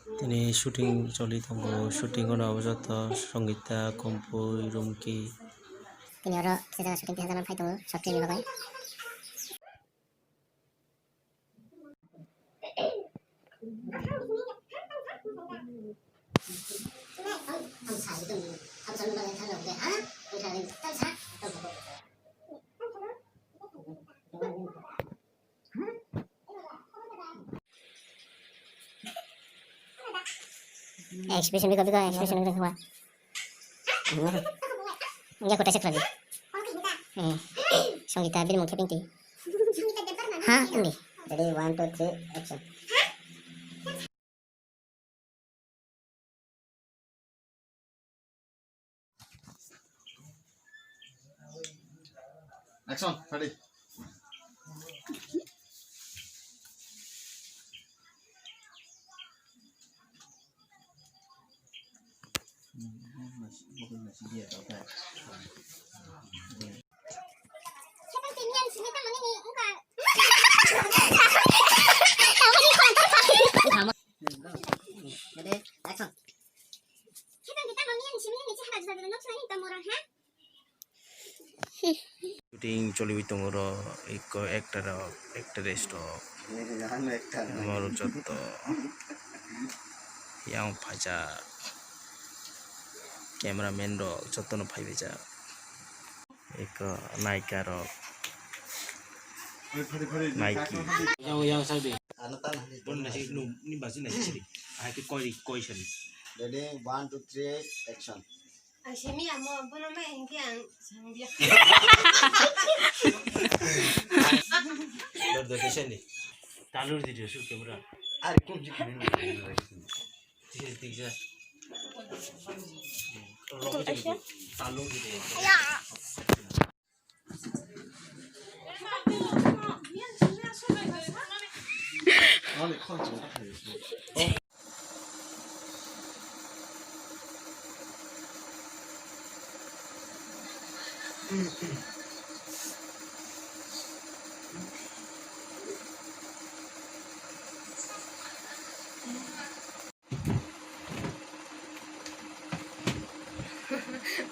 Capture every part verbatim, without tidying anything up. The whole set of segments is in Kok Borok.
Tini shooting choli tongo, shooting ono abo joto Songita, Kompui, Rumki. Tini oro kisa jaga shooting kisa jaga phai tongo, short film ni bagwi. Expression biko biko expression biko biko. Enggak kota sekali. Eh, Songita bini mungkin pinti. Ha, ini. Ready, one, two, three, action. Action, ready. Ready, action. Shooting choliwi tongo oro, eko actor rok, actress rok. Amo rok jotto yang phaijak, cameraman rok jottono phaibaijak. Eko naika rok. Naiki. Yang, yang sabi. Bon nasi num, ni basi nasi siri. Ahai ke koi, koi sari. Ready, one, two, three, action. Ang simi amo, bono ma engke ang sangya. Dor, dor, dor, sini. Talur di dia, su camera. Ari kun jik ni. Tisa, tisa. Rokok tisa. Talung gitu ya.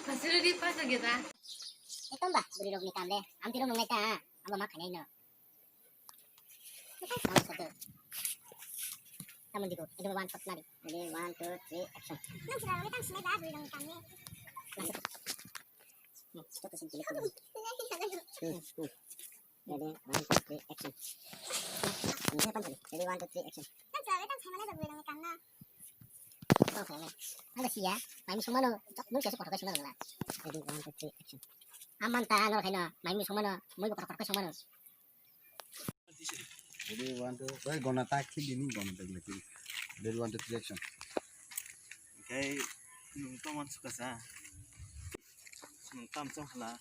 Pasal di pas lagi ta. Etom ba, buri rok ni kam le. Am tiro nung nai ta, abo ma khanai no. Tamo satu. Tamo diko, itu one shot nari. Ready, one, two, three, action. Nung sila rok tang sinai ba, buri rok ni kam le. Masuk. Hmm, itu tuh sini. Hmm, hmm. Ready, one, two, three, action. Ini apa tadi? Ready, one, two, three, action. Tong khaina. Ang siya, mai mi songmano, tok mung siya kotor kai songmano la. Ready, one, two, three, action. Aman ta ano khaina, mai mi songmano, mui kotor kotor kai songmano. Ready, one, two, oi gona ta khili ni gona ta khili. Ready, one, two, three, action. Okay, nung to man suka sa. Nung tam chong hala.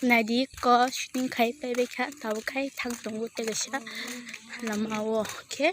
Naidi ko shooting khai paibai kha, tabuk khai thang tongo tei kaisa lama o khe.